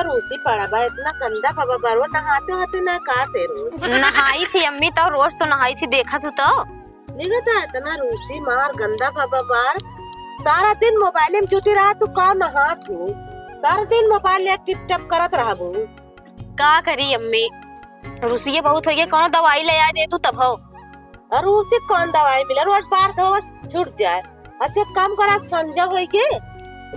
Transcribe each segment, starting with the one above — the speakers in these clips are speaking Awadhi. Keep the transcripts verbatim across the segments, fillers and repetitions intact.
रूसी पड़ा बा, इतना गंदा बाबा बार, वो नहाते होते ना का तेरे? नहाई थी अम्मी, तो रोज तो नहाई थी, देखा तू तो। देखा था, इतना रूसी मार, गंदा बाबा बार, सारा दिन मोबाइल में जुटी रहा, तू का नहा तू? सारा दिन मोबाइल ले टिप टप करत रहबू। का करी अम्मी, रूसिये बहुत हो गया, कोनो दवाई ले आ दे तू तब हो। अरे उसे कौन दवाई मिले, रोज बार धोवस छूट जाए। अच्छा, एक काम कर, आज संझा होई के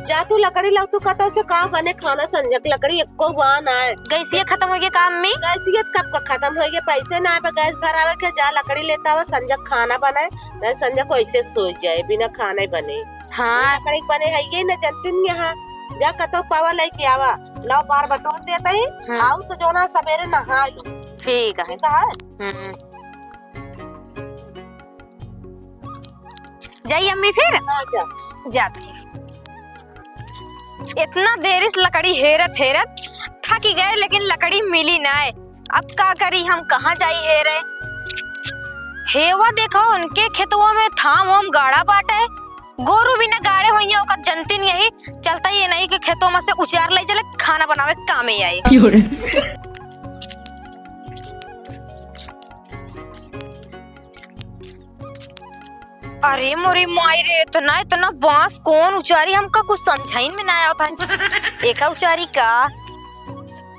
जा तू लकड़ी लाव, तू कतौ से का बने खाना संझा के लकड़ी एको बा ना है। गैसिया खत्म हो गया का अम्मी? गैसिया कब का खत्म हो गया, पैसे ना आवे गैस भरावे के, जा लकड़ी लेता हुआ संझा खाना बनाए, नहीं संझा को ऐसे सो जाए बिना खाने बने। हाँ। लकड़ी बने है ये न जनती नहीं यहाँ, जा कतौ पावा लेके आवा, लाव बार बटोर देता ही, हम्म। आऊ तो जो ना सवेरे नहा लू। ठीक है। ठीक है? हम्म। जाई अम्मी फिर? हाँ, जा। जात ही। इतना देर से लकड़ी हेरत हेरत थकी गए, लेकिन लकड़ी मिली नाय। अब का करी हम, कहाँ जाई हेरे? हेवा देखो, उनके खेतवा में थाम वाम गाड़ा बाटे। गोरू बिना गाड़े होइया, ओकर जनती नहीं यही चलता, ये नहीं कि खेतवा में से उचार ले चले, खाना बनावे कामे आई। क्यों रे? अरे मोरे माई रे, इतना, इतना बांस कौन उचारी, हमका कुछ समझाइन में ना आवत है। एका उचारी का?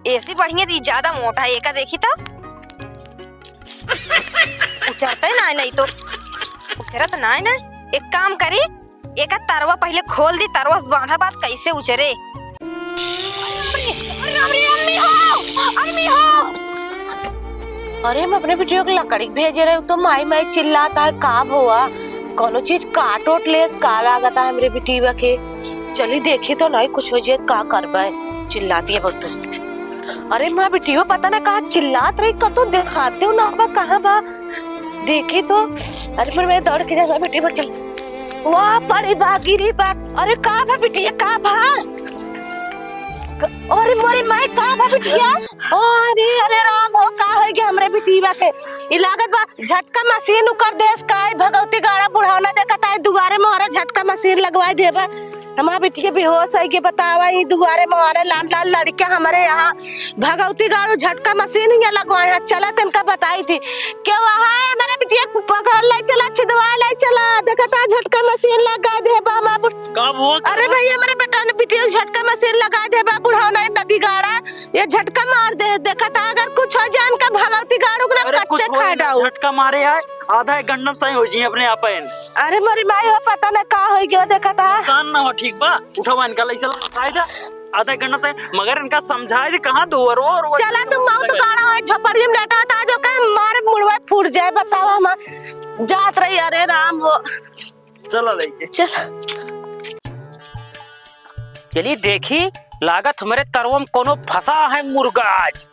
ऐसी बढ़िया दी, ज्यादा मोटा है, एका देखी तो। उचरते ना, नहीं तो उचरत ना है ना। एक काम करी, एका तरवा पहिले खोल दी, तरवा से बांधा बाद कैसे उचरे। अरे, अरे, अम्मी हो, अम्मी हो। अरे, हम अपने बिटिया के लकड़ी भेजे रहे, तो माई माई चिल्लाता है, का भवा, कोनो चीज काट ओट लेस, का लागता है हमरे बिटिया के। चली देखी तो नहीं कुछ हो जाए, का करबे, चिल्लाती है बहुत। अरे माँ, बिटिया पता ना कहाँ चिल्लात रही, कतो देखाते हो ना बा, कहाँ बा। देखी तो, अरे, पर मैं दौड़ के जा, बेटी, बच चल। वाह, परी बा, गिरी बा। अरे, का बा, बिटिया, का बा? क-, अरे, मोरे माई, का बा, बिटिया? अरे, अरे, राम हो, का हो गया हमरे बिटिया के? ई लागत बा, झटका मशीन उकर देस का, ई भगवती गाड़ा बुढ़ौना देखत आई, दुआरे मोहरे झटका मशीन लगवाई देबा। हमार बिटिया बेहोश है के बतावा, ई दुआरे मोहरे लाल लाल लड़के हमरे यहाँ भगौती गाड़ू झटका मशीन हियाँ लगवाए हैं, चला तनका बताई थी। के वहाँ है मेरे बिटिया के पकड़ ले चला, छिदवा ले चला, देखता झटका मशीन लगा दे बा बाबू। का हुआ, का अरे हुआ? भैया, मेरे बेटा ने बिटिया के झटका मशीन लगा दे बा, बुढ़ाओ नहीं नदी गाड़ा, ये झटका मार दे, देखता अगर कुछ हो जाए इनका भगौती गाड़ू के ना अरे कुछ कच्चे होए खा ना, डाऊ। झटका मारे है, आधा एक घंटा में सही हो जाइए अपने आप। अरे मोरी माई हो, पता ना का हो गयो, देखता। नुकसान ना हो, ठीक बा, उठावा इनका, ले चला, उठाई दा। आधा एक घंटा से, मगर इनका समझाए दे कहाँ दो, रो, रो, चला रो, तू रो, मौत रो। गाड़ा है, झोपड़िया में लेटा था, जो कहे मारे मुड़वा फूट जाए, बतावा हम जात रही, अरे राम हो। चला लेके। चल। चली देखी, लागत हमरे तरवा में कोनो फंसा है मुर्गा आज।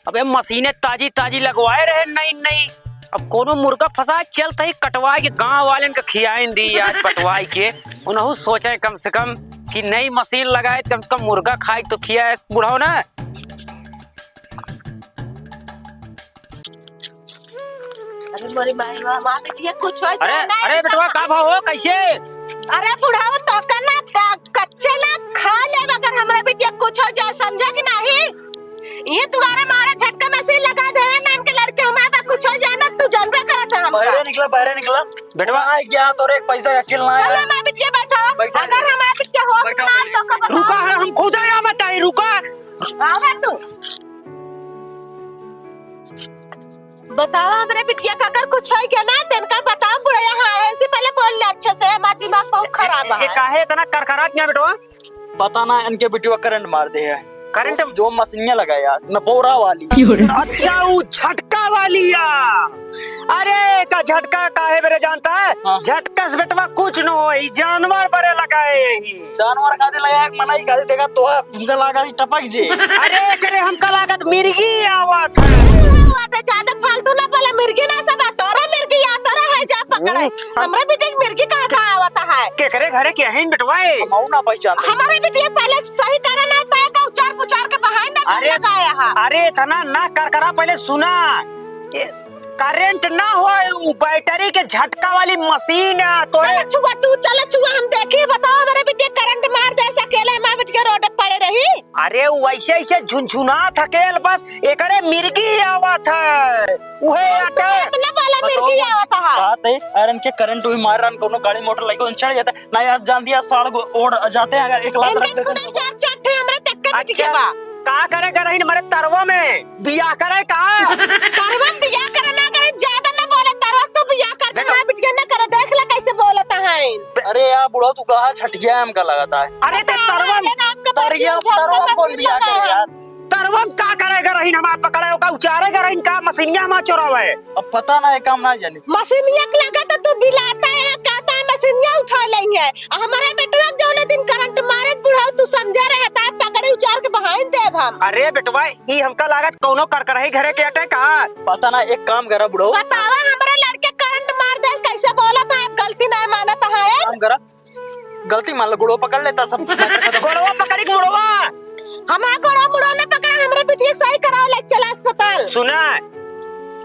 अबे मशीने ताजी ताजी लगवाए रहे, नई नई। अब कोनो मुर्गा फंसा, चलत ही कटवाए के गाँव वालेन का खियाइन दी आज, कटवाए के। उनहु सोचे कम से कम कि नई मशीन लगाए, कम से कम मुर्गा खाए तो खियाए बुढ़ाओ ना। अरे मोरे माई, माँ, माँ, बिटिया कुछ हो अरे, जाए ना, अरे ऐसा बेटवा, का भाव हो, कैसे? अरे बुढ़ाओ, तो का ना, का, कच्चे ना खा ले, मगर हमरा बिटिया कुछ हो जाए, समझा कि नहीं? ये दुआरे मारे झटका मशीन लगा दे, ना इनके लड़के हमारे बा कुछ हो जाए ना, तू जानबे करत है हमका। बाहरे निकला, बाहरे निकला। बेटवा। आ गया, तोरे एक पैसा का अकिल ना है। चलो, मैं बिटिया बैठा। बैठा अगर रे। हमारे बिटिया होश बैठा, में ना आए, बैठा। तो का बताओ? रुका है, हम खुद यहाँ बताई, रुका। आवा तू। बतावा, हमरे बिटिया का अगर कुछ हो गया ना, तेनका बतावा, बुढ़िया, हाँ, इनसे पहले बोल ले अच्छे से, हमारा दिमाग बहुत खराब ए, ए, है। काहे इतना करकरात यहाँ बेटवा? पता ना, इनके बिटिया करंट मार दे है। करंट? जो मशीनिया लगा यार, नपोरा वाली। अच्छा, वो झटका वाली या। अरे, का झटका काहे बरे जानता है? हाँ। झटका से बेटवा कुछ न हो, ई जानवर बरे लगाए यही। जानवर खातिर लगाए, एक मनई खातिर देखा तो है, उनका लागा ई टपक जे। अरे, करे हमका लागत मिर्गी आवत है। आवत है, ज्यादा फालतू ना बोला, मिर्गी ना सब है, तोरा मिर्गी या तोरा है जा पकड़े। हम्म। हमरे बेटे के मिर्गी कहाँ था आवत है? केकरे घरे के हईन बेटवा ए? हम ना पहचान। हमारे बेटिया पहले सही करे ना, तो एक उचार पुचार के बहाई ना अरे, लगाया है। अरे इतना ना करकरा, पहले सुना। ए, करंट ना होए, उ बैटरी के झटका वाली मशीन है। तोरे चला छुआ, तू चला छुआ, हम देखी, बताओ, हमरे बिटिया करंट मार दे, अकेले हमार बिटिया रोड पे पड़े रही। अरे, उ ऐसे ऐसे झुनझुनात हकेल, बस एकरे मिर्गी आवत है, उहे आटे। इतना बोला मिर्गी आवत है। बात है, अरे इनके करंट हुई मार रहा, कोनो गाड़ी मोटर लगी, उन चढ़ जाता है। ना यार, जान दिया, साड़ गो ओढ़ जाते हैं, अगर एक लात रख देते हैं। चार चार ठे हमरे तक के बिटिया बा। का करे के रही हमारे तरवा में? बियाह करे का? तरवन बियाह करे ना करे, ज्यादा ना बोले, तरवन तू बियाह कर दे, बेटा। हाँ, बिटिया ना करे, देख ले कैसे बोलत है। अरे यार बुढ़ऊ, तू कहा छठिया है, हमका लगता है। अरे ते तरवन, अरे ना, हमका तरिया, पति तरवन कौन बियाह करे यार? तरवन का करे के रही हमार पकड़े, ओका उचारे के रही का मशीनिया मा चोरावे? अब पता ना, ये काम ना जाने। मशीनिया के लगा तो तू बिलाता है, कहता है मशीनिया उठा लेंगे। आ हमारे बेटवा के जौने दिन करंट मारे बुढ़ऊ, तू समझे रहता है, पकड़े उचार के बहाइन देब हम। अरे बेटवा, ई हमका लागत कौनो करकरही घरे के अटे का? पता ना, एक काम करा बुढ़ऊ। बतावा, हमरे लड़के करंट मार दे, कैसे बोलत है, गलती ना मानत है। काम करा, गलती मान लो, गोड़वा पकड़ लेता सब। गोड़वा पकड़ी के मुड़वा। हमार गोड़वा मुड़वा ना पकड़ा, हमरे बिटिया सही कराओ, ले चला अस्पताल। सुना,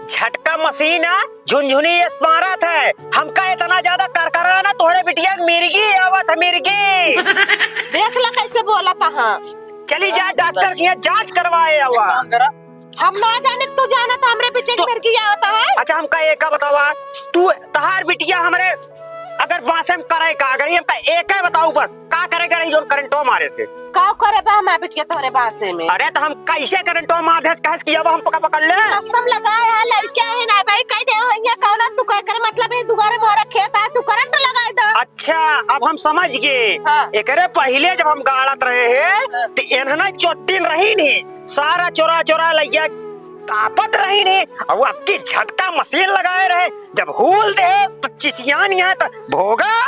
झटका मशीन है, झुनझुनी ये मारत है, हमका इतना ज्यादा करकरा ना, तोहरे बिटिया के मिर्गी आवत है, मिर्गी। देख ला कैसे बोलत है। चली जा डॉक्टर के यहाँ जांच करवाए आवा। काम करा, हम ना जाने, तू जाना तो हमरे पीछे तो मिर्गी आवत है। अच्छा, हमका एका बतावा, तू, तहार बिटिया हमरे अगर बांसे में करे का, अगर हमका एका बताऊ बस, का करे के रही जौन करंटो मारे से? का करे बा हमार बिटिया तोरे बांसे में? अरे तो हम कैसे करंटो मार देस, कहेस कि अब हम पका पकड़ ले? कस्टम लगाए है, लड़कियां है ना भाई, कह दे हो, यहाँ कौन तू कह कर मतलब है, दुगारे मोहरा खेत है, तू करंट लगाए दे। अच्छा, अब हम समझ गए। हाँ। एकरे पहिले जब हम गाड़त रहे हैं, हाँ। तो एनहना चोटिन रही नहीं, सारा चोरा चोरा लइया तापत रही नहीं, और अबकी झटका मशीन लगाए रहे, जब हूल दे तो चिचियान यहाँ तो भोगा।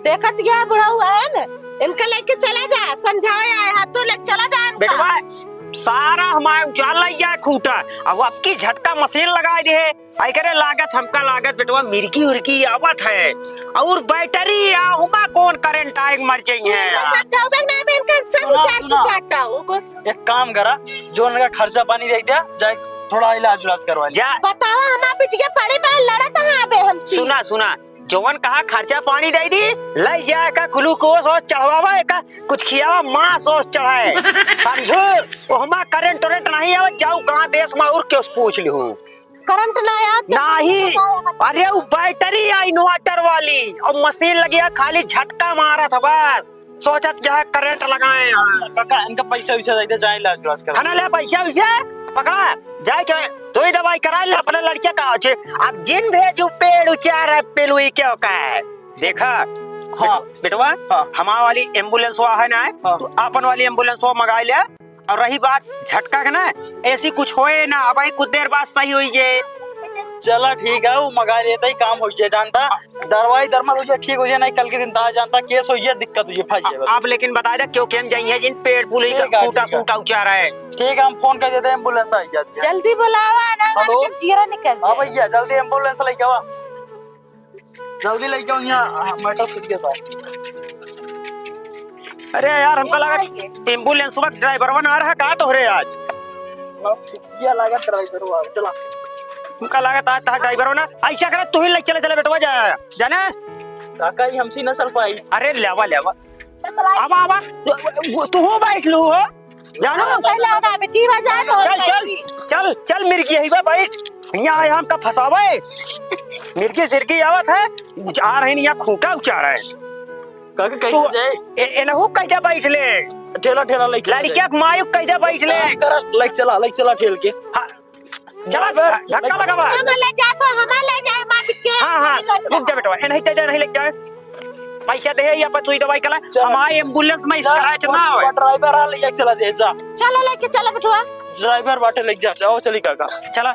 देखत गया बुढ़ऊ है न, इनके लेके चला जा, समझावे आए हा, तू ले चला जा इनका। बेटवा, सारा हमार उजाड़ लइया खूटा, और अबकी झटका मशीन लगाए दे। आई करे लागत, हमका लागत बेटवा मिर्गी उर्गी आवत है और बैटरी आ, हुमा कौन करंट आए मर जाई है। इनका समझाओ बे ना बे, इनका सब सुना, उचार सुना। उचार टाओ। एक काम करा, जो इनका खर्चा पानी दे दिया, जाए थोड़ा इलाज उलाज करवा ले। जा। बताओ, हमार बिटिया पड़े बा, लड़त है अबे हमसे। सुना, सुना, जवन कहा खर्चा पानी दे दी, ले जाए का ग्लूकोस और चढ़वावा का, कुछ खियावा, मांस और चढ़ाए। समझो, ओहमा करंट उरंट नहीं आवत, जाऊ कहाँ देश में और क्यों पूछ लिहूँ। करंट ना आया, क्या नहीं, करंट आया? अरे, वो बैटरी आ इन्वर्टर वाली, और मशीन लगी है, खाली झटका मारत है बस। सोचत क्या है, करंट लगाए हैं। काका, इनका पैसा वैसा दे दे, जाए इलाज उलाज कर। है ना, ले पैसा वैसा, पकड़ा, जाए के, तू ही दवाई करा ले अपने लड़के का। अब जिन भेजू पेड़ उचार है, पेलुई के का है? देखा, हाँ। बेट-, बेटवा, हाँ। हमार वाली एम्बुलेंस हुआ है ना, हाँ। तू अपन वाली एम्बुलेंस हुआ मंगा ले। और रही बात झटका के ना, ऐसी कुछ होए ना, अब कुछ देर बाद सही होई जे। चला ठीक है, वो मंगा लेता ही काम हो जाए, जानता, दवाई दरमल हो जाए, ठीक हो जाए, नहीं कल के दिन ता जानता, केस हो जाए, दिक्कत हो जाए, फंस जाए। अब लेकिन बता दे, क्यों केम जाई है, जिन पेड़ पुल ही ठीक है, टूटा ठीक है। फूटा उचारा है। ठीक है, हम फोन कर देते हैं, एम्बुलेंस आ जाती है। जल्दी बुलावा ना, हेलो? हमारे जीरा निकल हाँ जाए। भैया, जल्दी एम्बुलेंस लेके आवा। जल्दी लेके आओ यहाँ, हाँ, मैटर सुन के साथ। अरे यार, हमका लगा एम्बुलेंस वक्त ड्राइवर ना रहा का तोहरे आज? हाँ, सिकिया लागत ड्राइवर हुआ, चला। हमका लागत आज तहार ड्राइवर ना, ऐसा करे तू ही ले चले, चले बेटवा जा, जाने? काका, ये हमसे ना चल पाई। अरे लेवा, लेवा। आवा, आवा। तू, तू हो बैठ लू हो। जानो? पहले आना, बेटी, बजा तो चल, चल, बैठी। चल, चल, मिर्गी, यही बा, बैठ। यहाँ आए, हमका फंसावे। मिर्गी सिरगी आवत है, आ रही नहीं, यहाँ खूंटा उचार है। काका, कैसे तू जाए? ए-, एनहू कैसे बैठ ले? ठेला, ठेला लेके लड़किया जाए। के मायूक कैसे बैठ ले? हाँ, करा, लेके चला, लेके चला ठेल के। हाँ, चला, ड्राइवर, धक्का लगावा। हम ले जा तो, हम ले जाए, माँ बिटिया। हाँ, हाँ, रुक जा बेटवा, ए नहीं तेजा नहीं लेके जाए। पैसा दे या पर तू ही दवाई कला। चल। हमारे एम्बुलेंस में चल, स्क्रैच ना होए। ड्राइवर आ, ले चला जाए, जा। चला लेके चला बेटवा। ड्राइवर बाटे, लेके जा, जाओ, चली काका। चला।